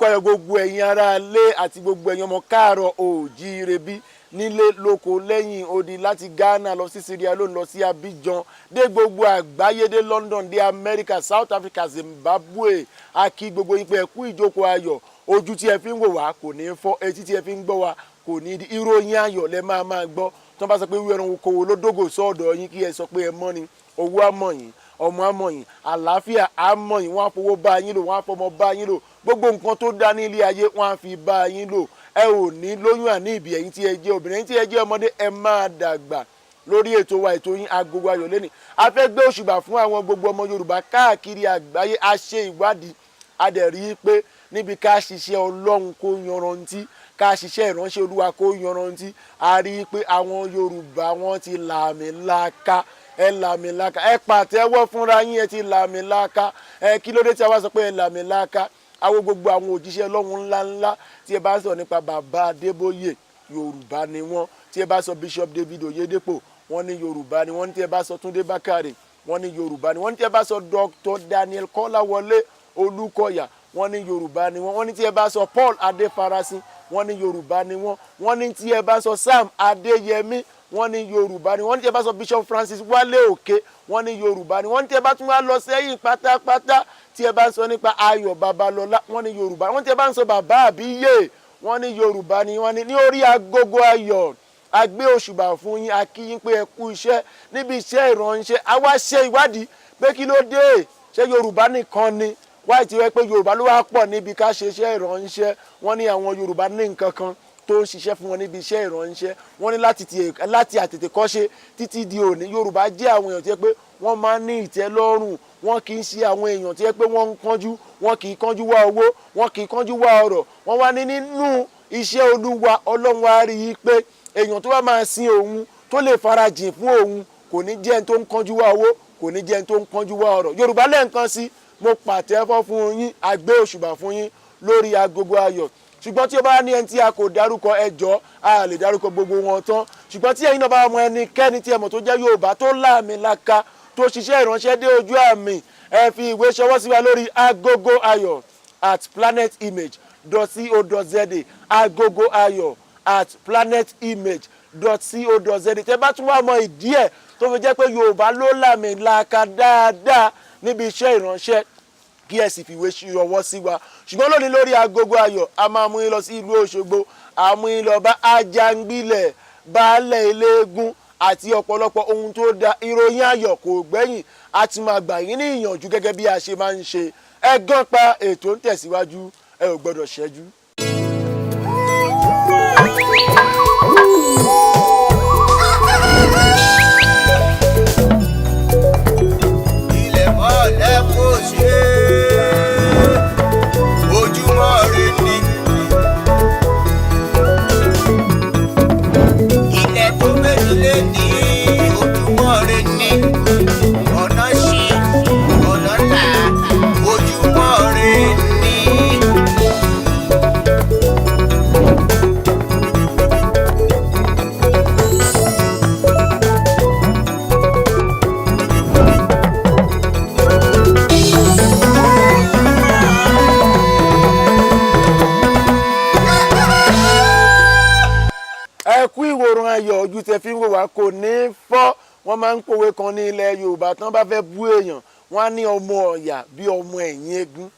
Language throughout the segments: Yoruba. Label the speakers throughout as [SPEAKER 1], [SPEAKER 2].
[SPEAKER 1] Ayọ̀, gbogbo ẹ̀yin ará ilé àti gbogbo ẹ̀yin ọmọ káàárọ̀ oòjíire bí nílé lóko lẹ́yìn odi, láti Ghana lọ sí Sierra Leone, lọ sí Abidjan, dé gbogbo àgbáyé, dé London, dé America, South Africa, Zimbabwe, a kí gbogbo yín pé ẹ kú ìjókòó ayọ̀. Ojú tí ẹ fi ń wò wá kò ní fọ́, etí tí ẹ fi ń gbọ́ wá kò ní di. Ìròyìn ayọ̀ lẹ máa máa gbọ́. Tí wọ́n bá sọ pé wíwẹ̀ ẹran okòwò ló dógò sọ́ọ̀dọ̀ yín, kí ẹ sọ pé ẹ mọ́ ni. Owó á mọ̀ yín, ọmọ á mọ̀ yín, àlàáfíà á mọ̀ yín, wọ́n á fowó bá yín lò, wọ́n á fọmọ bá yín lò, gbogbo nǹkan tó dá ní ilé ayé, wọ́n á fi bá yín lò. Ẹ ò ní lóyún àní ìbí. Ẹ̀yin tí ẹ jẹ́ obìnrin, ẹ̀yin tí ẹ jẹ́ ọmọdé, ẹ máa dàgbà. Lórí ètò wa, ètò yín, Agogo Ayọ̀ lẹ́nìí, a fẹ́ gbé òṣùbà fún àwọn gbogbo ọmọ Yorùbá káàkiri àgbáyé. A ṣe ìwádìí, a dẹ̀ rí i pé níbi ká ṣiṣẹ́ Ọlọ́run kó yanrantí, ká ṣiṣẹ́ ìránṣẹ́ Olúwa kó yanrantí, a rí i pé àwọn Yorùbá, wọn ti làmìlaka. Ẹ làmìlaka, ẹ pàtẹ́wọ́ fúnra yín. Ẹ ti làmìlaka. Ẹ kí ló dé tí a wá sọ pé ẹ làmìlaka? Àwọn gbogbo àwọn òjíṣẹ́ Ọlọ́run ńláńlá tí ẹ bá ń sọ nípa, bàbá Adébóyè, Yorùbá ni wọ́n. Tí ẹ bá sọ Bishop David Oyedepo, wọ́n ní Yorùbá ni wọ́n ní. Tí ẹ bá sọ Túndé Bákàrè, wọ́n ní Yorùbá ni wọ́n ní. Tí ẹ bá sọ Dr. Daniel Kọ́láwọlé Olúkọ̀yà, wọ́n ní Yorùbá ni wọ́n. Wọ́n ní tí ẹ bá sọ Paul Adéfarasin, wọ́n ní Yorùbá ni wọ́n. Wọ́n ní tí ẹ bá sọ Sam Adéyẹmí, wọ́n ní Yorùbá ni wọ́n. Ní tí ẹ bá sọ Bishop Francis Wálé Òkè, wọ́n ní Yorùbá ni wọ́n. Ní tí ẹ bá tún wá lọ sẹ́yìn pátápátá, tí ẹ bá ń sọ nípa Ayọ̀ Babalọ́lá, wọ́n ní Yorùbá. Wọ́n tí ẹ bá ń sọ bàbá àbíyè, wọ́n ní Yorùbá ni wọ́n. Ní ní orí Agogo Ayọ̀, a gbé òṣùbà fún yín, a kí yín pé ẹ kú iṣẹ́ níbi iṣẹ́ ìránṣẹ́. A wá ṣe ìwádìí pé kí ló dé, ṣé Yorùbá nìkan ni wáyé tí wọ́n pé Yorùbá ló wá pọ̀ níbi ká ṣe iṣẹ́ ìránṣẹ́? Wọ́n ní àwọn Yorùbá ní nǹkan kan tó ń ṣiṣẹ́ fún wọn níbi iṣẹ́ ìránṣẹ́. Wọ́n ní láti àtètèkọ́ṣe títí di òní, Yorùbá jẹ́ àwọn èèyàn tí yẹ pé wọ́n máa ń ní ìtẹ́lọ́rùn. Wọ́n kì í ṣe àwọn èèyàn tí yẹ pé wọ́n ń kánjú. Wọ́n kì í kánjú wá owó, wọ́n kì í kánjú wá ọrọ̀. Wọ́n wá ní nínú iṣẹ́ Olúwa, Ọlọ́run wá rí i pé èèyàn tó bá máa sin òun, tó lè farajìn fún òun, kò ní jẹ́ ẹni tó ń kánjú wá owó, kò ní jẹ́ ẹni tó ń kánjú wá ọrọ̀. Yorùbá, lẹ́ẹ̀kan sí, mo pàtẹ́wọ́ fún yín, a gbé òṣùbà fún yín lórí Agogo Ayọ̀. Ṣùgbọ́n tí o bá ní ẹni tí a kò dárúkọ, ẹ jọ̀ọ́, a lè dárúkọ gbogbo wọn tán. Ṣùgbọ́n tí ẹ̀yin náà bá mọ ẹnikẹ́ni tí ẹ mọ̀ tó jẹ́ Yorùbá, tó láàmìlaka, tó ṣiṣẹ́ ìránṣẹ́ dé ojú àmì, ẹ fi ìwé ṣọwọ́ sí wa lórí agogoayo@planetimage.co.za, agogoayo@planetimage.co.za. Tẹ bá tún wá mọ ìdí ẹ̀ tó fi jẹ́ pé Yorùbá ló láàmìlaka dáadáa níbi iṣẹ́ ìránṣẹ́, kí ẹ sì fìwé ṣọwọ́ sí wa. Ṣùgbọ́n lónìí lórí Agogo Ayọ̀, a máa mú yín lọ sí ìlú Òṣogbo, a mú yín lọ bá Ajangbílẹ̀, baálẹ̀ eléégún, àti ọ̀pọ̀lọpọ̀ ohun tó da. Ìròyìn ayọ̀ kò gbẹ́yìn. A ti máa gbà yín ní ìyànjú gẹ́gẹ́ bí a ṣe máa ń ṣe. Ẹ gán pa, ètò ń tẹ̀síwájú, ẹ ò gbọ́dọ̀ ṣẹ́jú.
[SPEAKER 2] Ilẹ̀ mọ́lẹ̀ kò ṣe é, ojúmọ́ re ni. Ilẹ̀ tó mẹ́rin lé ní ojúmọ́ re ni. Ọ̀nà ṣí, ọ̀nà là, ojúmọ́ re ni.
[SPEAKER 1] Ẹ kú ìwòran ayọ̀, ojú tẹ fi ń wò wá kò ní fọ́. Wọ́n máa ń pòwe kan ní ilẹ̀ Yorùbá, tán bá fẹ́ bú èèyàn, wọ́n á ní ọmọ ọ̀yà bí ọmọ ẹ̀yìn eégún.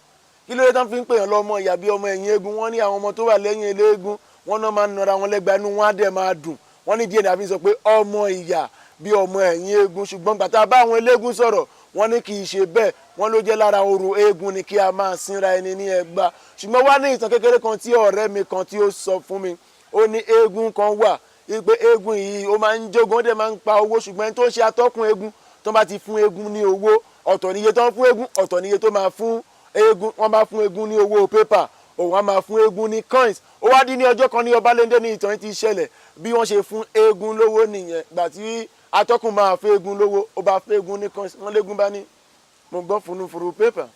[SPEAKER 1] Kí ló dé tán fi ń pèèyàn lọ́mọ ọ̀yà bí ọmọ ẹ̀yìn eégún? Wọ́n ní àwọn ọmọ tó wà lẹ́yìn eléégún, wọ́n náà máa ń nara wọn lẹ́gba, inú wọn á dẹ̀ máa dùn. Wọ́n ní díẹ̀ ní àfi sọ pé ọmọ ìyà bí ọmọ ẹ̀yìn eégún. Ṣùgbọ́n gbàtà bá àwọn eléégún sọ̀rọ̀, wọ́n ní kì í ṣe bẹ́ẹ̀. Wọ́n ló jẹ́ lára orò eégún ni kí a máa sínra ẹni ní ẹgba. Ṣùgbọ́n wá ní ìtàn kékeré kan tí ọ̀rẹ́ mi kan tí ó sọ fún mi. Ó ní eégún kan wà, wípé eégún yìí, ó máa ń jógun, ó dẹ̀ máa ń pa owó. Ṣùgbọ́n ẹni tó ń ṣe atọ́kùn eégún, tó bá ti fún eégún ní owó, ọ̀tọ̀ níye tó ń fún eégún, ọ̀tọ̀ níye tó máa fún eégún. Wọ́n bá fún eégún ní owó pépà, òun á máa fún eégún ní coins. Ó wá dín ní ọjọ́ kan ní Ọbalẹ́ndé ní ìtàn ti ṣẹlẹ̀. Bí wọ́n ṣe fún eégún lówó nìyẹn. Gbà tí atọ́kùn máa fún eégún lówó, ó bá fún eégún ní coins. Wọ́n léégún bá ní, "Mo gbọ́ furufuru pépà,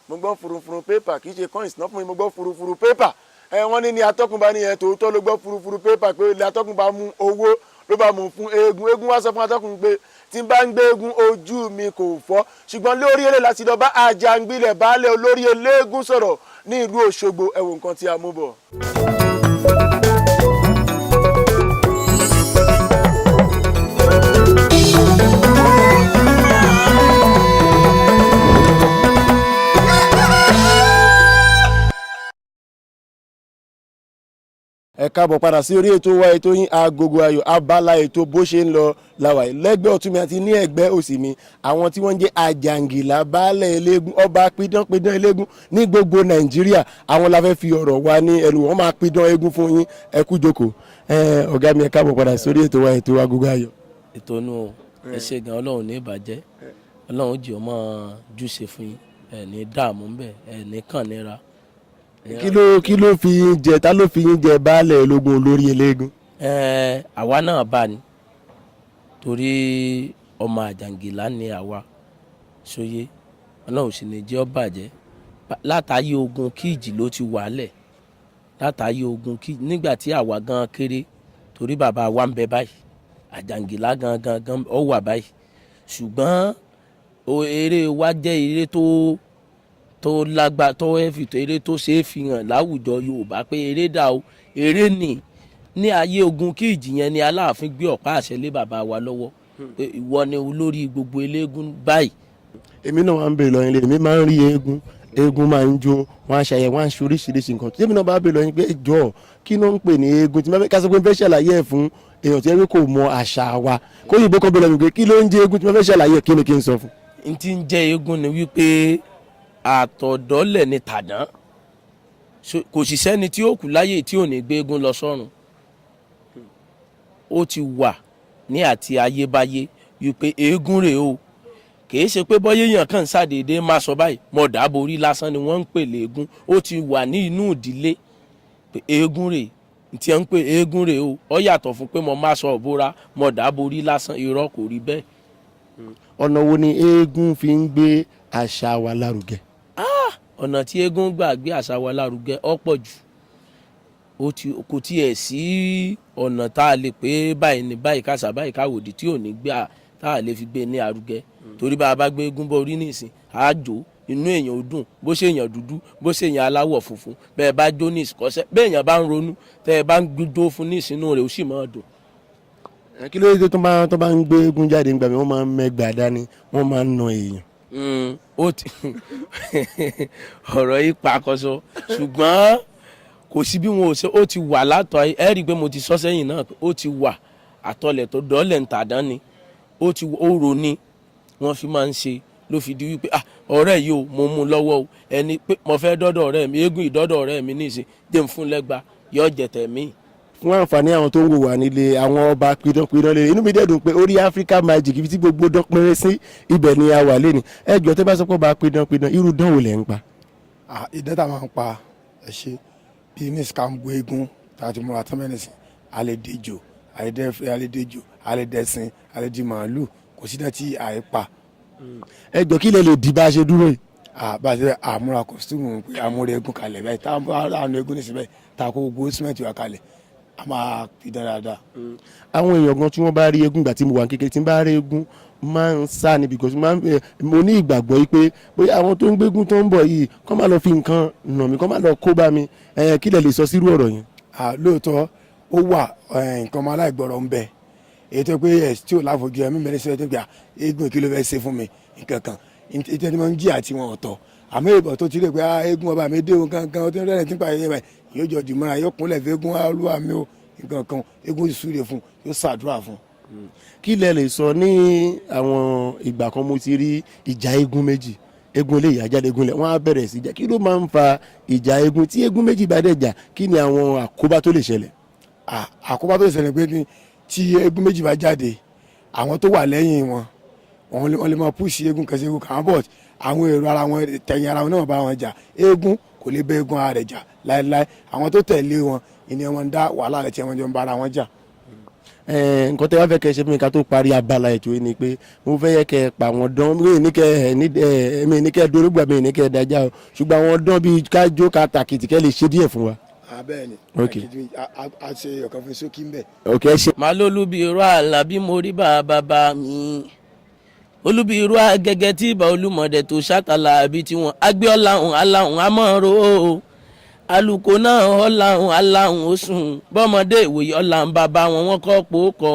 [SPEAKER 1] mo gbọ́ furufuru pépà, kì í ṣe coins náà fún mi, mo gbọ́ furufuru pépà." Ẹ wọ́n ní atọ́kùn bá ní, ẹ tòótọ́ ló gbọ́ furufuru pépà. Pé ilé atọ́kùn bá mú owó Ló bá mú fún eégún. Eégún wá sọ fún atọ́kùn pé tí n bá ń gbé eégún, ojú mi kò fọ́. Ṣùgbọ́n lórí eré láti lọ bá Àjàngbìlẹ̀, baálé olórí eléégún, sọ̀rọ̀ ní ìlú Òṣogbo. Ẹ wo nǹkan tí a mú bọ̀. Ẹ káàbọ̀ padà sí orí ètò wa, ètò yín, Agogo Ayọ̀. Abala ètò bó ṣe ń lọ làwà yìí. Lẹ́gbẹ́ ọ̀tún mi àti ní ẹ̀gbẹ́ òsì mi, àwọn tí wọ́n ń jẹ́ Àjàngìlá, baálẹ̀ eléégún, ọba pidánpidán eléégún ní gbogbo Nàìjíríà, àwọn la fẹ́ fi ọ̀rọ̀ wa ní ẹnu. Wọn máa pidán eégún fún yín. Ẹ kú jókòó. Ẹ ọ̀gá mi, ẹ káàbọ̀ padà sórí ètò wa, ètò Agogo Ayọ̀.
[SPEAKER 3] Ètò inú o, ẹ ṣe gan. Ọlọ́run ní ìbàjẹ́, Ọlọ́run jì ọmọ júṣe fún yín. Ẹ ní dààmú ńbẹ, ẹ ní kàn níra.
[SPEAKER 1] Kí ló fi yín jẹ? Ta ló fi yín jẹ baálẹ̀ ológun, olórí eléégún?
[SPEAKER 3] Ẹ àwa náà bá ní torí ọmọ Àjàngìlá ni àwa sóyé. Ọlọ́run sì ní jẹ́ ó bàjẹ́. Látàyè ogun kíìjì ló ti wà lẹ̀, látàyè ogun kíìjì, nígbà tí àwa gan kéré, torí bàbá wa ń bẹ báyìí, Àjàngìlá gan gan gan ó wà báyìí. Ṣùgbọ́n eré wa jẹ́ eré tó lágbá, tó heavy, tó eré tó ṣeé fi hàn láwùjọ Yorùbá pé eré dà o, eré nì. Ní ayé ogun kíìjì yẹn ni Aláàfin gbé ọ̀pá àṣẹ lé bàbá wa lọ́wọ́ pé ìwọ ni olórí gbogbo eléégún báyìí.
[SPEAKER 1] Èmi náà wà ń bèèrè lọ́yìn lé. Èmi máa ń rí eégún, eégún máa ń jó, wọ́n á ṣàyẹ̀, wọ́n á ṣe oríṣiríṣi nǹkan. Tí èmi náà bá bèèrè lọ́yìn pé, jọ, kí ló ń pè ní eégún, tí ká sọ pé n fẹ́ ṣàlàyé ẹ̀ fún èèyàn tí ẹ pé kò mọ àṣà wa, kó yìnbó kan bèèrè lọ́yìn pé kí ló ń jẹ́ eégún, tí wọ́n fẹ́ ṣàlàyé ẹ̀, kí ni kí n sọ fún?
[SPEAKER 3] N ti ń jẹ́ eégún ni wípé àtọ̀dọ́lẹ̀ ni tàdán. Kò sì sẹ́ni tí ó kù láyé tí ò ní gbé eégún lọ sọ́run. Ó ti wà ní àti ayébáyé wípé eégún rèé o. Kìí ṣe pé bọ́yé èèyàn kàn ń ṣàdédé máa sọ báyìí mọ̀ dáborí lásán ni wọ́n ń pè léegun. Ó ti wà ní inú ìdílé pé eégún rèé tí wọ́n ń pè eégún rèé o. Ó yàtọ̀ fún pé mo máa sọ òbóra mọ̀ dáborí lásán. Irọ́, kò rí bẹ́ẹ̀.
[SPEAKER 1] Ọ̀nà wo ni eégún fi ń gbé àṣà wa lárugẹ?
[SPEAKER 3] Ọ̀nà tí eégún gbà gbé àṣà wa lárugẹ ọ̀pọ̀ jù. Ó ti kò tiẹ̀ sí ọ̀nà tá a lè pé báyìí ní báyìí kàṣà báyìí káwòdì tí ò ní gbé tá a lè fi gbé ní arugẹ, torí bá a bá gbé eégún bọ́ orí nísìn, á jó, inú èèyàn ó dùn, bó ṣe èèyàn dúdú, bó ṣe èèyàn aláwọ̀ funfun. Bẹ́ẹ̀ bá jó ní ìsìkọ́sẹ́, bẹ́ẹ̀ èèyàn bá ń ronú, tẹ́ ẹ bá ń jó fún ní ìsinú rẹ̀, ó sì máa dùn.
[SPEAKER 1] Kí ló dé tó bá ń gbé eégún jáde nígbà mi, wọ́n máa ń mẹ́gbàá dání, wọ́n máa ń na èèyàn?
[SPEAKER 3] Ó ti ọ̀rọ̀ yìí pakọ́sọ, ṣùgbọ́n kò sí bí wọn ò ṣe. Ó ti wà látọ̀. Ẹ rí i pé mo ti sọ sẹ́yìn náà pé ó ti wà, àtọlẹ̀ tó dọ́lẹ̀ ń tàdán ni. Ó ti ó ro ni wọ́n fi máa ń ṣe, ló fi di wípé, ah, ọ̀rẹ́ yìí o, mo mú un lọ́wọ́ o. Ẹni pé mo fẹ́ dọ́dọ̀ ọ̀rẹ́ mi, eégún ìdọ́dọ̀ ọ̀rẹ́ mi ní ìsìn, jẹ́ n fún lẹ́gba, yọ jẹ̀tẹ̀ mí.
[SPEAKER 1] Fún àǹfààní àwọn tó ń wò wá nílé, àwọn ọba pidánpidán lé, inú mi dẹ̀ dùn pé orí Africa Magic, ibi tí gbogbo dán pínrín sí, ibẹ̀ ni a wà lẹ́nu. Ẹ jọ̀ọ́, tẹ́ bá sọ pé ọba pidánpidán, irú dán wo lẹ̀ ń pa?
[SPEAKER 4] Ah, idán tá a máa ń pa, ẹ ṣe bí ní skambo eégún tá a ti múra tán mẹ́rin sí, a lè dejò, a lè dejò, a lè dẹṣin, a lè di màálù. Kò sí dán tí a yẹ pa.
[SPEAKER 1] Ẹ jọ̀ọ́, kí lẹ lè dì bá a ṣe dúró yìí?
[SPEAKER 4] Ah, bá a ṣe àmúra costume pé àmúra eégún kalẹ̀ báyìí, tá a àwọn eégún nísìnyí báyìí, tá a kó gbogbo instrument wa kalẹ̀, a máa fi dán dáadáa.
[SPEAKER 1] Àwọn èèyàn gan tí wọ́n bá rí eégún, ìgbà tí mo wà ní kékeré, tí n bá rí eégún, máa ń sá ni, because máa ń mo ní ìgbàgbọ́ yìí pé bóyá àwọn tó ń gbégún tó ń bọ̀ yìí kọ́ máa lọ fi nǹkan nà mí, kọ́ máa lọ kó bá mi. Kí lẹ lè sọ sírú ọ̀rọ̀ yẹn?
[SPEAKER 4] Ah, lóòótọ́ ó wà. Nǹkan ọmọ aláìgbọràn ń bẹ, èyí tó pé ẹ tí ò láfojú ẹ mímẹ́rin sílẹ̀ tó gbà eégún, kí ló fẹ́ ṣe fún mi, nǹkan kan ètò ẹni máa ń jí àti wọn ọ̀tọ̀. Àmọ́ ìbọn tó ti rí pé, ah, eégún ọba mi dé o, kankan ó ti ń rẹ́rìn tí ń pa ẹyẹ báyìí, yóò jọ dìmọ́ra, yóò kúnlẹ̀ fún eégún, olúwa mi o, nǹkan kan, eégún súre fún, yóò ṣàdúrà fún.
[SPEAKER 1] Kí lẹ lè sọ? Ní àwọn ìgbà kan, mo ti rí ìjà eégún méjì, eégún eléyìí ajáde, eégún lẹ, wọ́n á bẹ̀rẹ̀ sí jà. Kí ló máa ń fa ìjà eégún? Tí eégún méjì bá dẹ̀ jà, kí ni àwọn àkóbá tó lè ṣẹlẹ̀?
[SPEAKER 4] Ah, àkóbá tó ṣẹlẹ̀ pé ní tí eégún méjì bá jáde, àwọn tó wà lẹ́yìn wọn, wọ́n lè máa push eégún kan sí eégún kan, but àwọn èrò ara wọn, tẹ̀yìn ara wọn náà bá wọn jà. Eégún kò lè bẹ́ eégún ara rẹ̀ jà láéláé. Àwọn tó tẹ̀lé wọn ìní wọn ń dá wàhálà rẹ̀ tí wọ́n jọ ń bá ara wọn jà.
[SPEAKER 1] Nǹkan tẹ́ wá fẹ́ kẹ́ ṣe fún mi ká tó parí abala ètò yìí ni pé mo fẹ́ yẹ kẹ́ pa àwọn dán. Mi ní kẹ́ ẹ ní ẹ mi ní kẹ́ dorógbà, mi ní kẹ́ dájà o, ṣùgbọ́n àwọn dán bíi kájó ká tàkìtì, kẹ́ lè ṣe díẹ̀ fún wa.
[SPEAKER 4] Abẹ́ẹ̀ ni.
[SPEAKER 1] Ok.
[SPEAKER 4] A ṣe ọ̀kan fún sókí ń bẹ̀.
[SPEAKER 1] Ok, ẹ ṣe.
[SPEAKER 3] Màá lólúbi irú àlà bí mo rí bá bàbá mi, olúbi irú agẹgẹ tí ìbà olúmọdẹ tó ṣàtàlà àbí tiwọn agbé ọláhùn aláhùn amọ̀rò alùkò náà ọláhùn aláhùn ó sùn bọ́mọdé ìwòye ọláhùn bàbá wọn wọn kọ́ pòókọ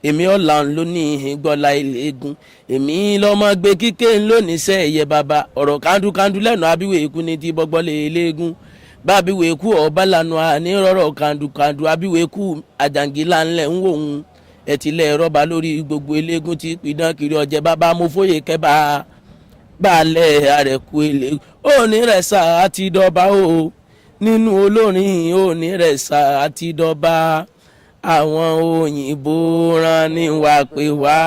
[SPEAKER 3] èmi ọ̀làhùn ló ní ìhìn gbọ́lá ilé-egun èmi lọ́mọ gbé kíké lónìí sẹ́ ẹ̀yẹ bàbá ọ̀rọ̀ kándukandu lẹ́nu abíwèé ikú ní ti bọ́gbọ́lé eléegun bábíwèé kú ọ̀bá lanu àní rọ̀rọ̀ kándukandu abíwèé kú àjàngílà ńlẹ̀ ń wò ń ẹtìlẹ̀ rọ́bà lórí gbogbo eléegun tí pidán kiri ọ̀jẹ̀ bàbá mo fóye kẹ́bà balẹ̀ àrẹ̀kú ilé òní rẹ̀ sá àti dọ́ba o nínú olórin òní rẹ̀ sá àti dọ́ba àwọn òyìnbó rán ní wá pé wá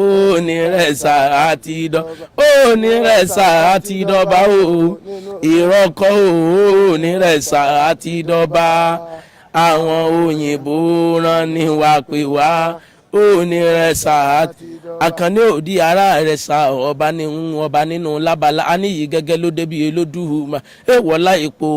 [SPEAKER 3] òní rẹ̀ sá àti dọ́ba òní rẹ̀ sá àti dọ́ba o ìrọ́kọ̀ òní rẹ̀ sá àti dọ́ba àwọn òyìnbó rán ní wá pé wá òní rẹ̀ sá àkànní òdi ara rẹ̀ sá ọba ní ọba nínú lábala aníyí gẹ́gẹ́ ló débi elódùúmá èèwọ̀lá epo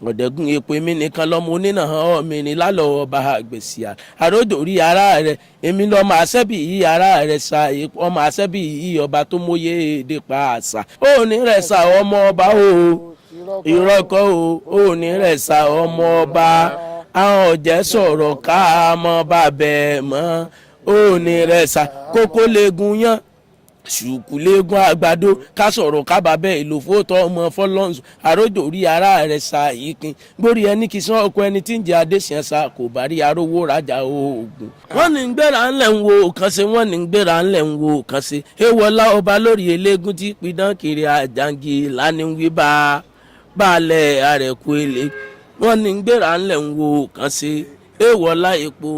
[SPEAKER 3] ọ̀dẹ́gun epo èmi nìkan lọ́mọ onínà ọ̀mìnrin lálọ́ ọba àgbèsì àròjòrí ara rẹ̀ èmi lọ́mọ àṣẹ́bí yìí ara rẹ̀ sa ọmọ àṣẹ́bí yìí ọba tó móye èdè pa àṣà òní rẹ̀ sa ọmọ ọba o ìrọ́kọ̀ o òní rẹ̀ sa ọmọ ọba àwọn ọ̀jẹ̀ sọ̀rọ̀ ká mọ́ bàbẹ̀ mọ́ òní rẹ̀ sa kókó legun yán ṣùkú léegun àgbàdo ká sọ̀rọ̀ kábàbẹ́ ìlò fóòtọ́ ọmọ fọlọ́nṣù àròjò rí ara rẹ̀ sa ìpín gbórí ẹni kì í sán ọkọ ẹni tí ń jẹ adéṣin sa kò bá rí arówó rajà oògùn. Wọ́n ní ń gbéra ńlẹ̀ ń wo kan ṣe, wọ́n ní ń gbéra ńlẹ̀ ń wo kan ṣe ewọlá ọba lórí eléégún tí pidán kiri àjàngí lánìí wí bá balẹ̀ àrẹ̀kú ilé wọ́n ní ń gbéra ńlẹ̀ ń wo kan ṣe ewọlá epo.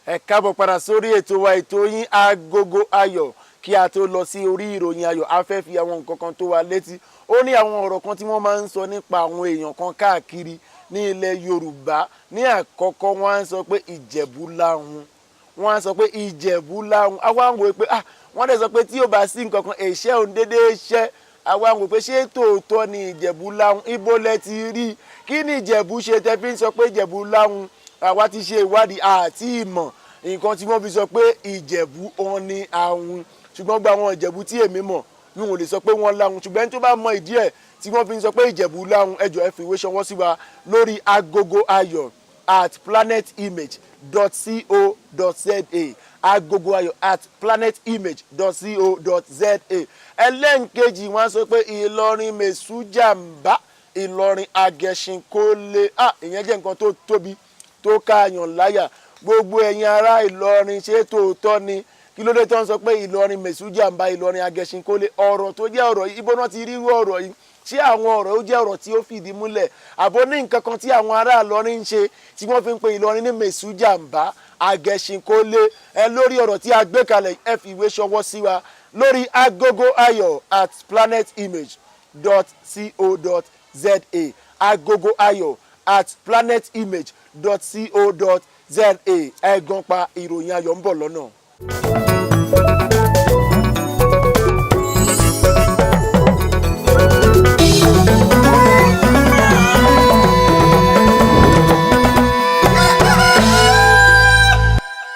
[SPEAKER 1] Ẹ káàbọ̀ padà sórí ètò wa, ètò yín, Agogo Ayọ̀. Kí a tó lọ sí orí ìròyìn ayọ̀, a fẹ́ fi àwọn nǹkan kan tó wa létí. Ó ní àwọn ọ̀rọ̀ kan tí wọ́n máa ń sọ nípa àwọn èèyàn kan káàkiri ní ilẹ̀ Yorùbá. Ní àkọ́kọ́, wọ́n á sọ pé Ìjẹ̀bú láhùn, wọ́n á sọ pé Ìjẹ̀bú láhùn. Àwa ń wò pé ah, wọ́n dẹ̀ sọ pé tí ò bá sí nǹkan kan èṣẹ́ òun déédéé ṣẹ́. Àwa ń wò pé ṣé tòótọ́ ni Ìjẹ̀bú láhùn? Ibo lẹ ti rí? Kí ni Ìjẹ̀bú ṣe tẹ́ fi ń sọ pé Ìjẹ̀bú láhùn? Àwa ti ṣe ìwádìí àti ìmọ̀ nǹkan tí wọ́n fi sọ pé Ìjẹ̀bú òun ni ahun, ṣùgbọ́n gba àwọn Ìjẹ̀bú tí èmi mọ̀, mi ò lè sọ pé wọ́n láhun. Ṣùgbọ́n ẹni tó bá mọ ìdí ẹ̀ tí wọ́n fi ń sọ pé Ìjẹ̀bú láhun, ẹ jọ̀ọ́, ẹ fi ìwé ṣọwọ́ sí wa lórí agogoayo@planetimage.co.za, agogoayo@planetimage.co.za. Ẹlẹ́nkejì, wọ́n sọ pé Ìlọrin mẹ̀sújàmbá, Ìlọrin agẹṣinkólé. Ah, ìyẹn jẹ́ nǹkan tó tóbi tó káàyàn láyà. Gbogbo ẹ̀yin ará Ìlọrin, ṣé tòótọ́ ni? Kí ló dé tó ń sọ pé Ìlọrin mẹ̀sújàmbá, Ìlọrin agẹṣinkólé? Ọ̀rọ̀ tó jẹ́ ọ̀rọ̀ yìí, ibo náà ti rírú ọ̀rọ̀ yìí? Ṣé àwọn ọ̀rọ̀ ó jẹ́ ọ̀rọ̀ tí ó fìdí múlẹ̀, àbó ní nǹkan kan tí àwọn ará Ìlọrin ń ṣe tí wọ́n fi ń pe Ìlọrin ní mẹ̀sújàmbá, agẹṣinkólé? Ẹ lórí ọ̀rọ̀ tí a gbé kalẹ̀, ẹ fi ìwé ṣọwọ́ sí wa lórí agogoayo@planetimage.co.za, agogoayo@planetimage.co.za. Ẹ̀gàn pa ìròyìn ayọ̀ ń bọ̀ lọ́nà.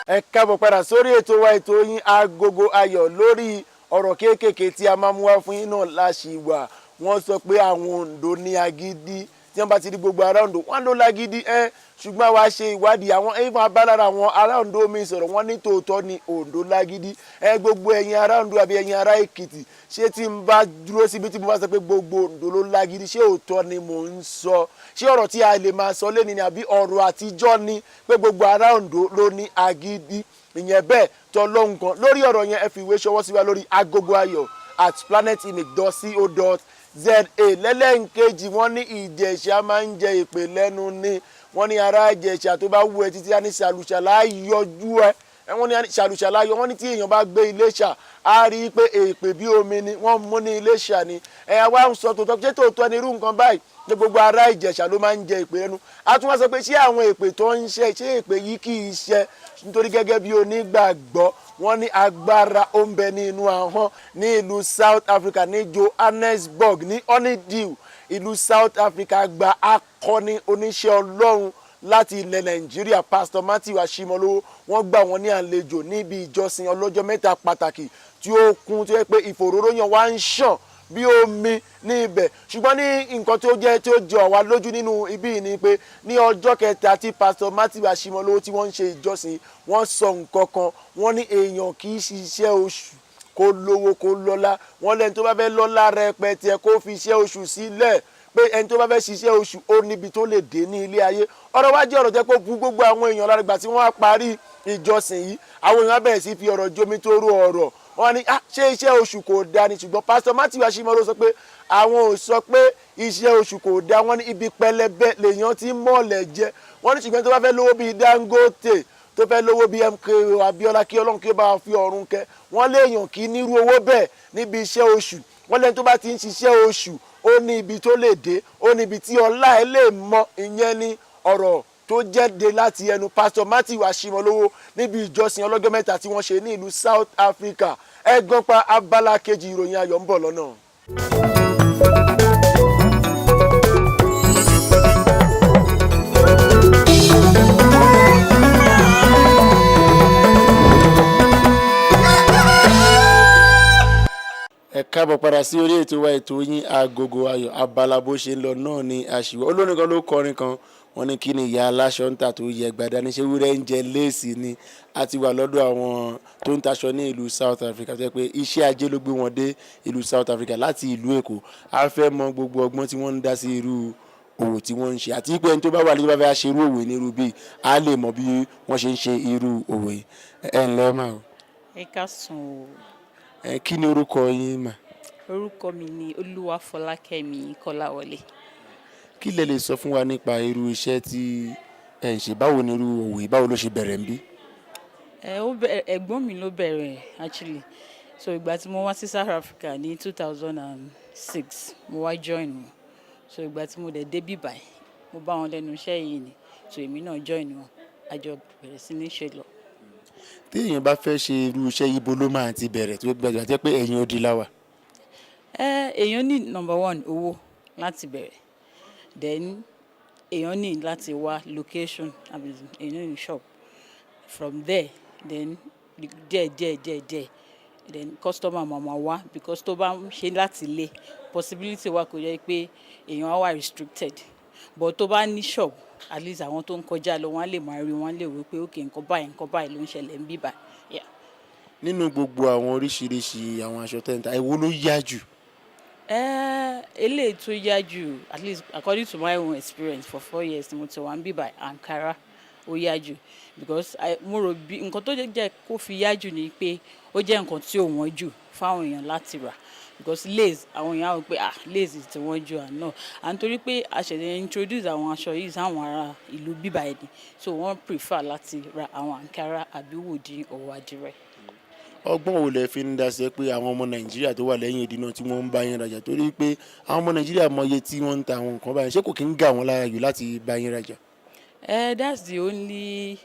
[SPEAKER 1] Ẹ káàbọ̀ padà sórí ètò wa, ètò yín, Agogo Ayọ̀. Lórí ọ̀rọ̀ kéékèèké tí a máa mú wá fún yín náà láṣìwà, wọ́n sọ pé àwọn Oǹdó ní agídí, tí wọ́n bá ti di gbogbo ará Oǹdó wọ́n ló lágídí ẹ. Ṣùgbọ́n àwa ṣe ìwádìí, àwọn ẹ̀fọn abálára àwọn ará Oǹdó mi sọ̀rọ̀, wọ́n ní tòótọ́ ni Oǹdó lágídí ẹ. Gbogbo ẹ̀yin ará Oǹdó àbí ẹ̀yin ará Èkìtì, ṣé tí n bá dúró síbi tí mo bá sọ pé gbogbo Oǹdó ló lágídí, ṣé òótọ́ ni mò ń sọ? Ṣé ọ̀rọ̀ tí a lè máa sọ lẹ́ni ni, àbí ọ̀rọ̀ àtijọ́ ni pé gbogbo ará Oǹdó ló ní agídí? Ìyẹn bẹ́ẹ̀ tọ́lọ́hún kan lórí ọ̀rọ̀ yẹn, ẹ fi ìwé ṣọwọ́ sí wa lórí agogoayo@planetimage.co.za. Lẹ́lẹ́ǹkejì, wọ́n ní Ìjẹ̀ṣà máa ń jẹ ìpè lẹ́nu ni. Wọ́n ní ará Ìjẹ̀ṣà tó bá wù ẹ́ títí á ní ṣàlùṣàlà á yọjú ẹ. Wọ́n ní ṣàlùṣàláyọ, wọ́n ní tí èèyàn bá gbé Iléṣà, á rí i pé èèpè bí omi ni wọ́n mú ní Iléṣà ni. Ẹ wá ń sọ tòótọ́, ṣé tòótọ́ ni irú nǹkan báyìí ní gbogbo ará Ìjẹ̀ṣà ló máa ń jẹ èpè lẹ́nu? A tún wá sọ pé ṣé àwọn èpè tó ń ṣe, ṣé èpè yìí kì í ṣe nítorí gẹ́gẹ́ bí onígbàgbọ́, wọ́n ní agbára ó ń bẹ ní inú ahọ́n. Ní ìlú South Africa, ní Johannesburg, ní Honeydew, ìlú South Africa gba akọni oníṣẹ́ Ọlọ́run láti ilẹ̀ Nàìjíríà, Pastor Matthew Ashimolowo. Wọ́n gbà wọ́n ní àlejò níbi ìjọsìn ọlọ́jọ́ 3 pàtàkì tí ó kún, tó yẹ pé ìfòróróyàn wá ń ṣàn bí omi ní ibẹ̀. Ṣùgbọ́n ní nǹkan tó jẹ́ tí ó jọ wá lójú nínú ibí yìí ni pé ní ọjọ́ kẹta tí Pastor Matthew Ashimolowo tí wọ́n ń ṣe ìjọsìn, wọ́n sọ nǹkan kan. Wọ́n ní èèyàn kì í ṣiṣẹ́ oṣù kó lówó kó lọ́lá. Wọ́n lẹ́ni tó bá fẹ́ lọ́lá rẹpẹtẹ, kó fi iṣẹ́ oṣù sílẹ̀, pé ẹni tó bá fẹ́ ṣiṣẹ́ oṣù, ó níbi tó lè dé ní ilé ayé. Ọ̀rọ̀ wá jẹ́ ọ̀rọ̀ jẹ́ pé ó bu gbogbo àwọn èèyàn lára. Ìgbà tí wọ́n á parí ìjọsìn yìí, àwọn èèyàn á bẹ̀rẹ̀ sí fi ọ̀rọ̀ jomi tó rú ọ̀rọ̀. Wọ́n ní, "Ah, ṣé iṣẹ́ oṣù kò dáa ni?" Ṣùgbọ́n Pásítọ̀ Matthew Ashimolowo sọ pé àwọn ò sọ pé iṣẹ́ oṣù kò dáa. Wọ́n ní ibi pẹlẹbẹ lèèyàn ti mọ̀ọ́lẹ̀ jẹ. Wọ́n ní ṣùgbọ́n tó bá fẹ́ lówó bíi Dangote, tó fẹ́ lówó bíi MKO Abiola, kí Ọlọ́run kí ó bá fi ọ̀run kẹ́, wọ́n léèyàn kí nírú owó bẹ́ẹ̀ níbi iṣẹ́ oṣù. Wọ́n lẹ́ni tó bá ti ń ṣiṣẹ́ oṣù, ó ní ibi tó lè dé, ó ní ibi tí ọlá ẹ lè mọ. Ìyẹn ni ọ̀rọ̀ tó jáde láti ẹnu Pastor Matthew Ashimolowo níbi ìjọsìn ọlọ́jọ́ 3 tí wọ́n ṣe ní ìlú South Africa. Ẹ gbọ́n pa abala kejì, ìròyìn ayọ̀ ń bọ̀ lọ́nà. Ẹ káàbọ̀ padà sí orí ètò wa, ètò yín, Agogo Ayọ̀. Abala bó ṣe ń lọ náà ni àṣìwọ́. Olórin kan ló kọrin kan, wọ́n ní kí ni ìyá aláṣọ ń tà tó yẹ gbàdá ní ṣé wúrẹ́ ń jẹ léèsì ni. A ti wà lọ́dọ̀ àwọn tó ń taṣọ ní ìlú South Africa, tó jẹ́ pé iṣẹ́ ajé ló gbé wọn dé ìlú South Africa láti ìlú Èkó. A fẹ́ mọ gbogbo ọgbọ́n tí wọ́n ń dá sí irú òwò tí wọ́n ń ṣe, àti pé ẹni tó bá wà ní tó bá fẹ́ ṣe irú òwò ní irú bíi, a lè mọ bí wọ́n ṣe ń ṣe irú òwò yìí. Ẹ ǹlẹ́ mà o.
[SPEAKER 5] Ẹ káàsán o.
[SPEAKER 1] Ẹ kí ni orúkọ yín mà?
[SPEAKER 5] Orúkọ mi ni Olúwafọlákẹ́mi Kọ́láwọlé.
[SPEAKER 1] Kí lẹ lè sọ fún wa nípa irú iṣẹ́ tí ẹ ń ṣe? Báwo ni irú òwò yìí, báwo ló ṣe bẹ̀rẹ̀ ń bí?
[SPEAKER 5] Ẹ ó bẹ̀rẹ̀, ẹ̀gbọ́n mi ló bẹ̀rẹ̀ actually. So ìgbà tí mo wá sí South Africa ní 2006, mo wá join wọn. So ìgbà tí mo dẹ̀ dé bí báyìí, mo bá wọn lẹ́nu iṣẹ́ yìí ni. So èmi náà join wọn, a jọ bẹ̀rẹ̀ sí ní ṣe lọ.
[SPEAKER 1] Tí èèyàn bá fẹ́ ṣe irú iṣẹ́ yìí, ibo ló máa ti bẹ̀rẹ̀, tí ó gbàgbà jẹ́ pé ẹ̀yìn odi la wà?
[SPEAKER 5] Ẹ èèyàn ní number one, owó láti bẹ̀rẹ̀. Then èèyàn ní láti wá location, àbí èèyàn ní shop. From there, then díẹ̀ díẹ̀ díẹ̀ díẹ̀, then customer máa ma wá, because tó bá ń ṣe láti ilé, possibility wà kó jẹ́ pé èèyàn á wà restricted. But tó bá ní shop, at least àwọn tó ń kọjá lọ, wọ́n á lè máa rí, wọ́n á lè wí pé okay, nǹkan báyìí, nǹkan báyìí ló ń ṣẹlẹ̀ ń bí báyìí. Yeah.
[SPEAKER 1] Nínú gbogbo àwọn oríṣiríṣi àwọn aṣọ tẹ́ ń tà, èwo ló yá jù?
[SPEAKER 5] Eléyìí tó yá jù, at least according to my own experience for 4 years tí mo ti wà ń bí báyìí, Ankara ó yá jù, because mo rò bí nǹkan tó jẹ́ kó fi yá jù ni pé ó jẹ́ nǹkan tí ò wọ́n jù fáwọn èèyàn láti rà, because lace, àwọn èèyàn á wò pé, ah, lace tí wọ́n jù àná, and torí pé a ṣẹ̀ṣẹ̀ introduce àwọn aṣọ yìí sáwọn ará ìlú bíbá ẹni, so wọ́n prefer láti ra àwọn Ankara àbí wòdì or àdìrẹ.
[SPEAKER 1] Ọgbọ́n wo lẹ fi ń dá sí pé àwọn ọmọ Nàìjíríà tó wà lẹ́yìn odi náà tí wọ́n ń bá yín rajà? Torí pé àwọn ọmọ Nàìjíríà mọ iye tí wọ́n ń ta àwọn nǹkan báyìí, ṣé kò kí ń gà wọ́n lára jù láti bá yín rajà?
[SPEAKER 5] That's the only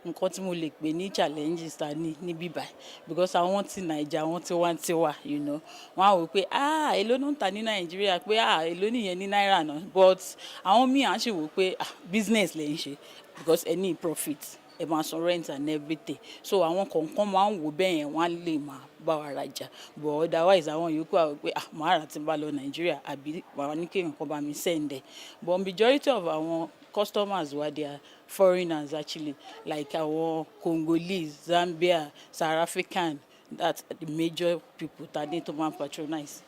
[SPEAKER 5] nǹkan tí mo lè pè ní challenges ta ní níbí báyìí, because àwọn tí Naija, àwọn tiwantiwa, wọ́n á wò pé, ah, èló ló ń ta ní Nàìjíríà, pé ah, èló nìyẹn ní náírà náà. But àwọn míì á sì wò pé, ah, business lè ń ṣe, because ẹ ní profit, ẹ máa san rent and everything. So àwọn kọ̀ọ̀kan máa ń wò bẹ́ẹ̀ yẹn, wọ́n á lè máa bá wa rajà, but otherwise àwọn yòókù á wò pé, ah, màá rà tí n bá lọ Nàìjíríà, àbí màá ní kí nǹkan bá mi send ẹ̀. But majority of àwọn customers wa, they are foreigners actually, like àwọn Congolese, Zambia, South African. That's the major people ta ní tó máa patronize.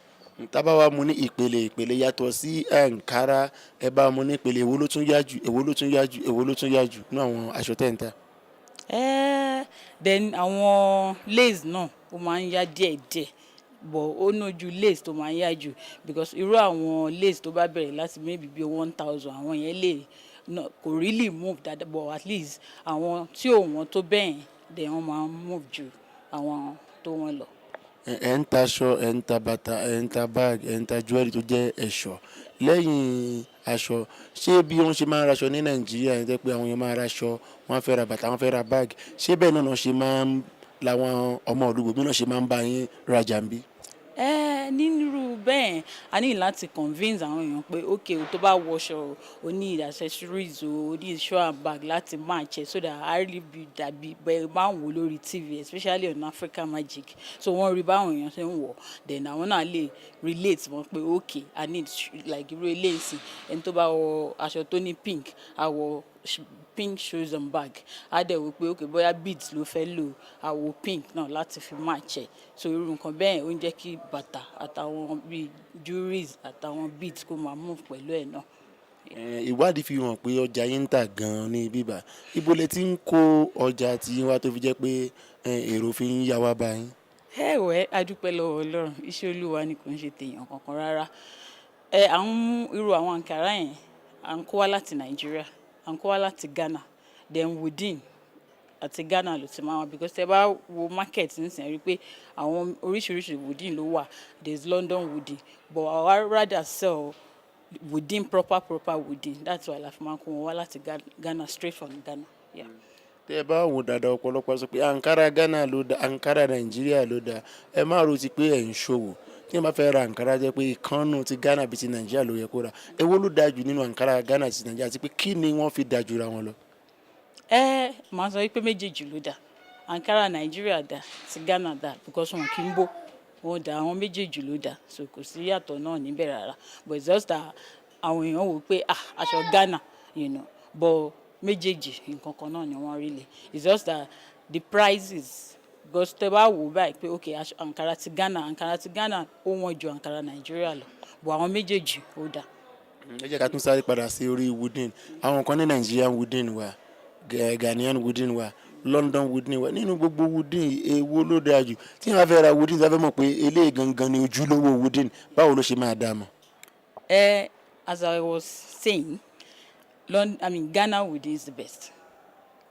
[SPEAKER 1] Tá bá wa mú ní ìpele ìpele, yàtọ̀ sí Ankara, ẹ bá mú ní ìpele, èwo ló tún yá jù, èwo ló tún yá jù, èwo ló tún yá jù nínú àwọn aṣọ tẹ́ ń tà?
[SPEAKER 5] Then àwọn lace náà, ó máa ń yá díẹ̀ díẹ̀, but ó nójú lace tó máa ń yá jù, because irú àwọn lace tó bá bẹ̀rẹ̀ láti maybe bí 1,000, àwọn yẹn lè no, kò really move dáadáa, but at least àwọn tí ò wọ́n tó bẹ́ẹ̀. Then wọ́n máa ń move ju àwọn tó wọ́n lọ.
[SPEAKER 1] Ẹ ń taṣọ, ẹ ń ta bàtà, ẹ ń ta bag, ẹ ń ta jewelry tó jẹ́ ẹ̀ṣọ́. Lẹ́yìn aṣọ, ṣé bí wọ́n ṣe máa ń raṣọ ní Nàìjíríà yẹn, tẹ́ pé àwọn èèyàn máa raṣọ, wọ́n á fẹ́ ra bàtà, wọ́n fẹ́ ra bag, ṣé bẹ́ẹ̀ náà ṣe máa ń làwọn ọmọ ìlú náà ṣe máa ń bá yín rajà ń bí?
[SPEAKER 5] Ẹ nírú bẹ́ẹ̀, a ní láti convince àwọn èèyàn pé ok o, tó bá wọṣọ o, o ní accessories o, o ní shoe and bag láti match ẹ, so that a really be dàbí bẹ́ẹ̀ máa ń wò lórí TV, especially on Africa Magic. So wọ́n rí báwọn èèyàn ṣe ń wọ̀, then àwọn náà lè relate mọ́ pé ok, I need like irú eléyìí sí. Ẹni tó bá wọ aṣọ tó ní pink, á wọ pink shoes and bag, á dẹ̀ wò pé ok, bóyá beads ló fẹ́ lò, á wọ pink náà láti fi match ẹ̀. So irú nǹkan bẹ́ẹ̀, ó ń jẹ́ kí bàtà àtàwọn bíi jewelries àtàwọn beads kó máa move pẹ̀lú ẹ̀ náà.
[SPEAKER 1] Ìwádìí fi hàn pé ọjà yín ń tà gan-an ní bíbà. Ibo lẹ ti ń kó ọjà tí yín wá tó fi jẹ́ pé èrò fi ń yá wá bá yín?
[SPEAKER 5] Ẹ̀wẹ̀, a dúpẹ́ lọ́wọ́ Ọlọ́run. Iṣẹ́ Olúwa ni, kò ń ṣe tèèyàn kankan rárá. Ẹ à ń mú irú àwọn àǹkárá yẹn, à ń kó wá láti Nàìjíríà, à ń kó wá láti Ghana, then within àti Ghana ló ti máa wá, because tẹ bá wo market nísìnyí, rí i pé àwọn oríṣiríṣi woodin ló wà. There is London woodin, but àwa rather sell woodin, proper proper woodin. That's why la fi máa ń kó wọn wá láti Ghana, straight from Ghana. Yeah.
[SPEAKER 1] Tẹ́ ẹ bá wò dáadáa, ọ̀pọ̀lọpọ̀ sọ pé àǹkárá Ghana ló da, àǹkárá Nàìjíríà ló da. Ẹ má ro ti pé ẹ̀ ń ṣòwò. Tí ẹ bá fẹ́ ra àǹkárá, jẹ́ pé ìkànnù ti Ghana bíi ti Nàìjíríà ló yẹ kó ra, èwo ló dáa jù nínú àǹkárá Ghana àti Nàìjíríà, àti pé kí ni wọ́n fi dáa jù ra wọn lọ?
[SPEAKER 5] Ẹ màá sọ wípé méjèèjì ló dáa. Ankara Nàìjíríà dáa, ti Ghana dáa, because wọn kì í bó wọn dà. Àwọn méjèèjì ló dáa, so kò sí yàtọ̀ náà níbẹ̀ rárá. But it's just that àwọn èèyàn wò pé ah, aṣọ Ghana, but méjèèjì, nǹkan kan náà ni wọ́n rí lè. It's just that the prices, because tẹ bá wò báyìí pé ok, aṣọ ankara ti Ghana, ankara ti Ghana ó wọ́n ju ankara Nàìjíríà lọ, but àwọn méjèèjì ó dáa.
[SPEAKER 1] Ẹ jẹ́ ká tún sáré padà sí orí woodin. Àwọn kan ní Nigerian woodin wà, Ghanaian woodin wà, London woodin wà. Nínú gbogbo woodin, èwo ló dáa jù? Tí wọ́n bá fẹ́ ra woodin, tí wọ́n fẹ́ mọ̀ pé eléyìí gangan ni ojúlówó woodin, báwo ló ṣe máa dá a mọ̀?
[SPEAKER 5] As I was saying, London, I mean, Ghana woodin is the best.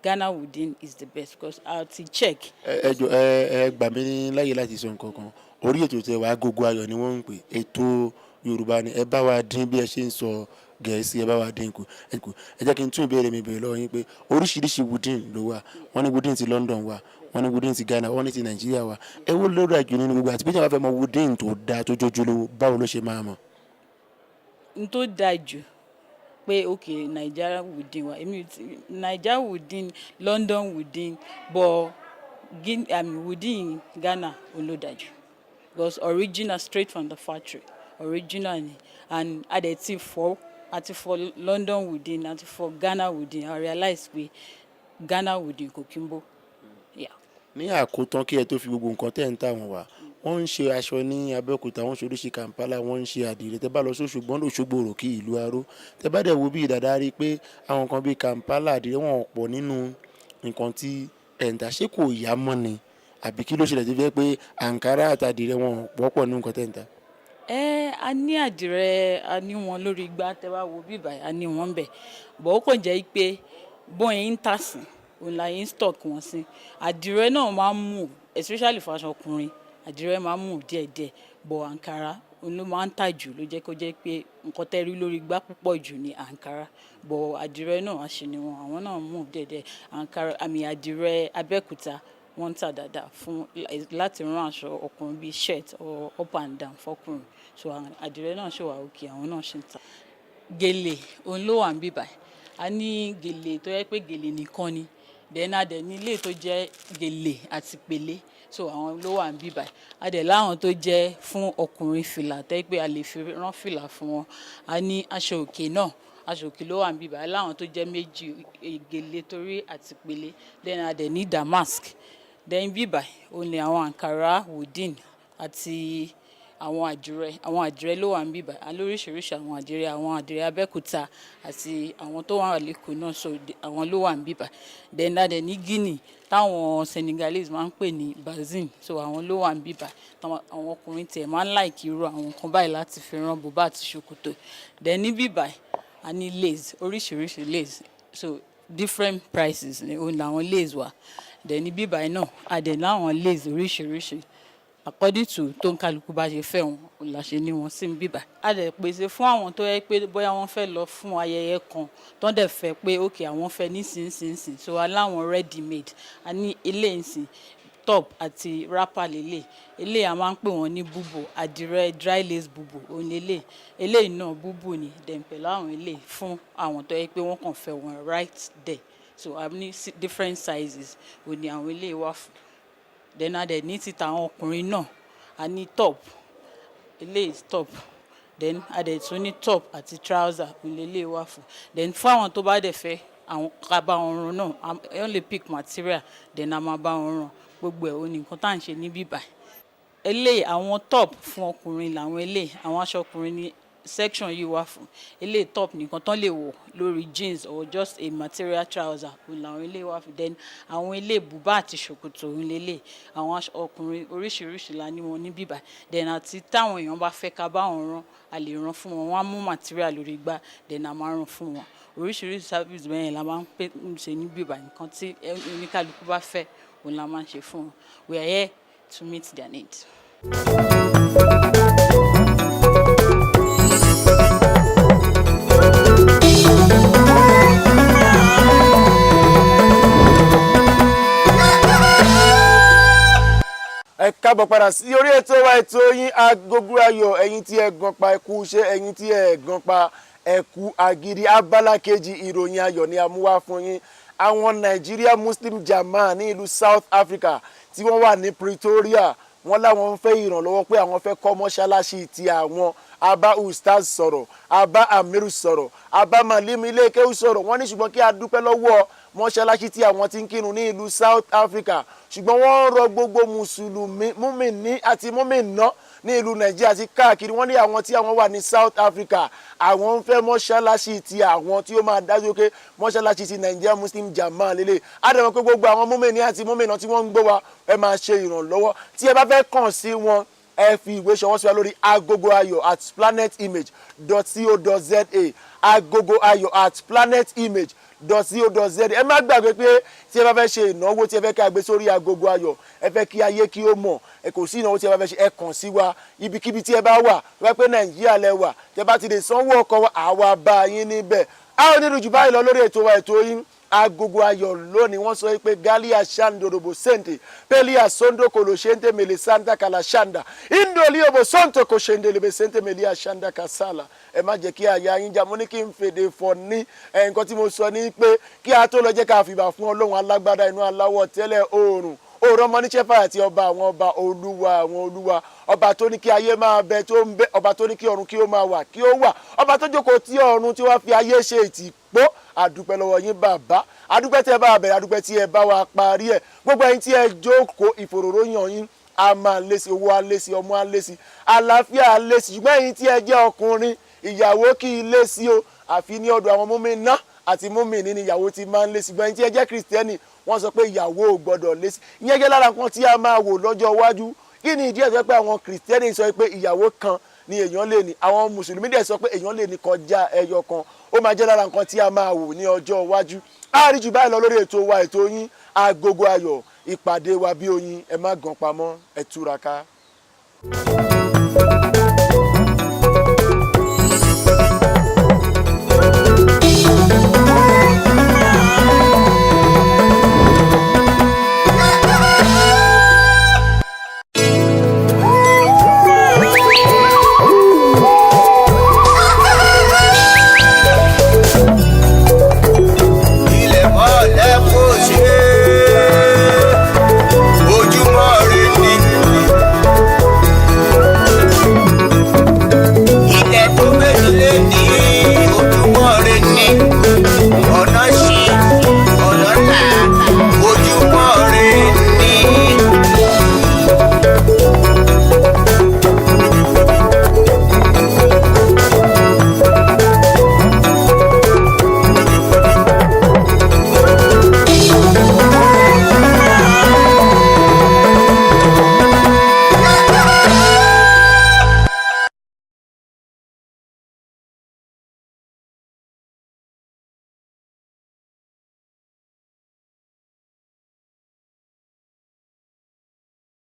[SPEAKER 5] Ghana woodin is the best because I ti check.
[SPEAKER 1] Ẹ jọ, ẹ gbà mí ní láyè láti sọ nǹkan kan. Orí ètò tẹ wàá, Agogo Ayọ̀ ni wọ́n ń pè, ètò Yorùbá ni. Ẹ bá wa dín bí ẹ ṣe ń sọ Gẹ̀ẹ́sì, ẹ bá wa dín kù. Ẹ jẹ́ kí n tún ìbéèrè mi béèrè lọ́wọ́ yín pé oríṣiríṣi woodin ló wà. Wọ́n ní woodin ti London wà, wọ́n ní woodin ti Ghana, wọ́n ní ti Nàìjíríà wà. Èwo ló dáa jù nínú gbogbo, àti pé tí wọ́n bá fẹ́ mọ woodin tó dáa, tó jójúlówó, báwo ló ṣe máa mọ̀?
[SPEAKER 5] N tó dáa jù pé ok, Naija woodin wà, èmi ti Naija woodin, London woodin, but I mean, woodin Ghana òun ló dáa jù because original, straight from the factory, original ni. And a dẹ̀ ti fọ́, a ti fọ London woodin, a ti fọ Ghana woodin, I realize pé Ghana woodin kò kí ń bó. Yeah.
[SPEAKER 1] Ní àkótán, kí ẹ tó fi gbogbo nǹkan tẹ́ ń tà wọ́n wá, wọ́n ń ṣe aṣọ ní Abẹ́òkúta, wọ́n ń ṣe oríṣi Kampala, wọ́n ń ṣe àdìrẹ. Tẹ́ bá lọ sí Òṣogbo, wọ́n Òṣogbo rò kí ìlú aró. Tẹ́ bá dẹ̀ wo bí ìdàdá, rí i pé àwọn nǹkan bíi Kampala, àdìrẹ, wọn ò pọ̀ nínú nǹkan tí ẹ̀ ń tà. Ṣé kò yá mọ́ ni, àbí kí ló ṣẹlẹ̀ tó fi jẹ́ pé àǹkárá àti àdìrẹ wọn ò wọ́pọ̀ nínú nǹkan tẹ́ ń tà?
[SPEAKER 5] Ẹ a ní àdìrẹ, a ní wọn lórí igbá. Tẹ́ bá wo bíbà, a ní wọn bẹ̀, but ó kàn jẹ́ pé bọ́n yẹn ń tà sí òun la yẹn ń stock wọn sí. Àdìrẹ náà máa ń mú, especially fún aṣọ ọkùnrin, àdìrẹ máa ń mú díẹ̀díẹ̀, but àǹkárá òun ló máa ń tà jù. Ló jẹ́ kó jẹ́ pé nǹkan tẹ́ rí lórí igbá púpọ̀ jù ní àǹkárá, but àdìrẹ náà, àṣì ni wọn, àwọn náà mú díẹ̀díẹ̀. Àǹkárá àmì àdìrẹ Abẹ́òkúta, wọ́n ń tà dáadáa fún láti rán aṣọ ọkùnrin bíi shirt or up and down fọkùnrin. So àdìrẹ náà ṣì wà okay, àwọn náà ṣì ń tà. Gèlè òun ló wà níbí báyìí. A ní gèlè tó jẹ́ pé gèlè nìkan ni, then a dẹ̀ ní ilé tó jẹ́ gèlè àti pèlé, so àwọn ló wà níbí báyìí. A dẹ̀ láwọn tó jẹ́ fún ọkùnrin, fìlà tó jẹ́ pé a lè fi rán fìlà fún wọn. A ní aṣọ òkè náà, aṣọ òkè ló wà níbí báyìí. Láwọn tó jẹ́ méjì, gèlè torí àti pèlé, then a dẹ̀ ní damask. Then níbí báyìí òun ni àwọn àǹkárá, woodin àti àwọn àdìrẹ. Àwọn àdìrẹ ló wà níbí báyìí. A lóríṣiríṣi àwọn àdìrẹ, àwọn àdìrẹ Abẹ́òkúta àti àwọn tó wà lÉkòó náà, so àwọn ló wà níbí báyìí. Then a dẹ̀ ní Guinea táwọn Senegalese máa ń pè ní bazin, so àwọn ló wà níbí báyìí. Àwọn ọkùnrin tiẹ̀ máa ń like irú àwọn nǹkan báyìí láti fi rán bùbá àti ṣòkòtò. Then níbí báyìí a ní lace, oríṣiríṣi lace, so different prices ni òun làwọn lace wà. Then ní bíbáyìí náà, a dẹ̀ láwọn lace oríṣiríṣi according to tó ń kálukú bá ṣe fẹ́ wọn, òun la ṣe ní wọn sí bíbá. A dẹ̀ pèsè fún àwọn tó yẹ pé bóyá wọ́n fẹ́ lọ fún ayẹyẹ kan tó ń dẹ̀ fẹ́ pé ok, àwọn fẹ́ nísinsìnyí. So a láwọn ready made. A ní ilé ìsìn top àti wrapper lélẹ̀. Eléyìí, a máa ń pè wọ́n ní búbù, àdìrẹ dry lace búbù òun lélẹ̀. Eléyìí náà búbù ni. Then pẹ̀lú àwọn eléyìí fún àwọn tó yẹ pé wọ́n kàn fẹ́ wọn right there. So a ní different sizes òun ni àwọn eléyìí wà fún. Then a dẹ̀ ní ti tàwọn ọkùnrin náà. A ní top, eléyìí top. Then a dẹ̀ tún ní top àti trouser, òun lélẹ́yìí wà fún. Then fún àwọn tó bá dẹ̀ fẹ́ àwọn ká bá wọn rán náà, wọ́n lè pick material, then a máa bá wọn rán. Gbogbo ẹ̀ òun ní nǹkan tá à ń ṣe ní bíbáyìí. Eléyìí, àwọn top fún ọkùnrin làwọn eléyìí. Àwọn aṣọ ọkùnrin ní section yìí wà fún. Eléyìí top nìkan tán lè wọ̀ lórí jeans or just a material trouser, òun làwọn eléyìí wà fún. Then àwọn eléyìí, bùbá àti ṣòkòtò òun lélẹ̀. Àwọn aṣọ ọkùnrin oríṣiríṣi la ní wọn ní bíbáyìí. Then àti táwọn èèyàn bá fẹ́ ká bá wọn rán, a lè rán fún wọn. Wọ́n á mú material lórí igbá, then a máa rán fún wọn. Oríṣiríṣi service bẹ́ẹ̀ la máa ń pè ń ṣe ní bíbáyìí. Nǹkan tí oníkálukú bá fẹ́, òun la máa ń ṣe fún wọn. We are here to meet their needs.
[SPEAKER 1] Ẹ káàbọ̀ padà sí orí ètò wa, ètò yín, Agogo Ayọ̀. Ẹ̀yin tí ẹ gan pa, ẹ kú iṣẹ́. Ẹ̀yin tí ẹ gan pa, ẹ kú agídí. Abala kejì ìròyìn ayọ̀ ni a mú wá fún yín. Àwọn Nigeria Muslim Jamaat ní ìlú South Africa tí wọ́n wà ní Pretoria, wọ́n láwọn ń fẹ́ ìrànlọ́wọ́ pé àwọn fẹ́ kọ́ mọ́ṣáláṣí ti àwọn. Abá ustaz sọ̀rọ̀, abá amiru sọ̀rọ̀, abá malim ilé kéwú sọ̀rọ̀. Wọ́n ní ṣùgbọ́n kí a dúpẹ́ lọ́wọ́ mọ́ṣáláṣí tí àwọn ti ń kírun ní ìlú South Africa. Ṣùgbọ́n wọ́n ń rọ gbogbo mùsùlùmí, múmìnì àti múmìnà ní ìlú Nàìjíríà àti káàkiri. Wọ́n ní àwọn tí àwọn wà ní South Africa, àwọn ń fẹ́ mọ́ṣáláṣí ti àwọn tí ó máa dájú pé mọ́ṣáláṣí ti Nigeria Muslim Jamaat lélẹ̀. Àdàmọ̀ pé gbogbo àwọn múmìnì àti múmìnà tí wọ́n ń gbọ́ wa, ẹ máa ṣe ìrànlọ́wọ́. Tí ẹ bá fẹ́ kàn sí wọn, ẹ fi ìwé ṣọwọ́ sí wa lórí agogoayo@planetimage.co.za, agogoayo@planetimage.co.za. Ẹ má gbàgbé pé tí ẹ bá fẹ́ ṣe ìnáwó tí ẹ fẹ́ kí a gbé sórí Agogo Ayọ̀, ẹ fẹ́ kí ayé kí ó mọ̀, ẹ kò sí ìnáwó tí ẹ bá fẹ́ ṣe, ẹ kàn sí wa ibikíbi tí ẹ bá wà. Wọ́n pé Nàìjíríà lẹ wà, tẹ bá ti lè sanwó ọkọ̀ wa, àwa bá yín níbẹ̀. A ò nílùú jù báyìí lọ lórí ètò wa, ètò yín, Agogo Ayọ̀ lónìí. Wọ́n sọ pé galia shandorobo sente pelia sondo kolo shente mele santa kala shanda indoli obo sonto ko shende lebe sente melia shanda kasala. Ẹ má jẹ́ kí àyà yín já. Mo ní kí n fèdè fọ̀ ní ẹ̀. Nǹkan tí mo sọ ní pé kí a tó lọ, jẹ́ ká fìbà fún Ọlọ́run alágbádá inú aláwọ̀ tẹ́lẹ̀ oòrùn, òòrùn ọmọ níṣẹ́ fàyà tí ọba àwọn ọba, olúwa àwọn olúwa, ọba tó ní kí ayé máa bẹ tó ń bẹ, ọba tó ní kí ọ̀run kí ó máa wà kí ó wà, ọba tó jókòó tí ọ̀run tí wọ́n fi ayé ṣe ìtìpó. Àdúpẹ́ lọ́wọ́ yín, bàbá. Àdúpẹ́ tí ẹ bá wa bẹ̀rẹ̀, àdúpẹ́ tí ẹ bá wa parí ẹ̀. Gbogbo ẹ̀yin tí ẹ jókòó, ìfòròròyàn yín a máa lé sí, owó á lé sí, ọmọ á lé sí, àlàáfíà á lé sí. Ṣùgbọ́n ẹ̀yin tí ẹ jẹ́ ọkùnrin, ìyàwó kì í lé sí o. Àfi ní ọ̀dọ̀ àwọn múmi-ná àti múmi-ní ni ìyàwó ti máa ń lé sí. Ṣùgbọ́n ẹ̀yin tí ẹ jẹ́ Kìrìsìtẹ́nì, wọ́n sọ pé ìyàwó ò gbọ́dọ̀ lé sí. Ìyẹn jẹ́ lára nǹkan tí a máa wò lọ́jọ́ iwájú. Kí ni ìdí ẹ̀ sọ pé àwọn Kìrìsìtẹ́nì sọ pé ìyàwó kan ni èèyàn lè ní, àwọn Mùsùlùmí dẹ̀ sọ pé èèyàn lè ní kọjá ẹyọ kan? Ó máa jẹ́ lára nǹkan tí a máa wò ní ọjọ́ iwájú. A rí jù báyìí lọ lórí ètò wa, ètò yín, Agogo Ayọ̀. Ìpàdé wa bí oyin. Ẹ má gan pamọ́, ẹ túraká.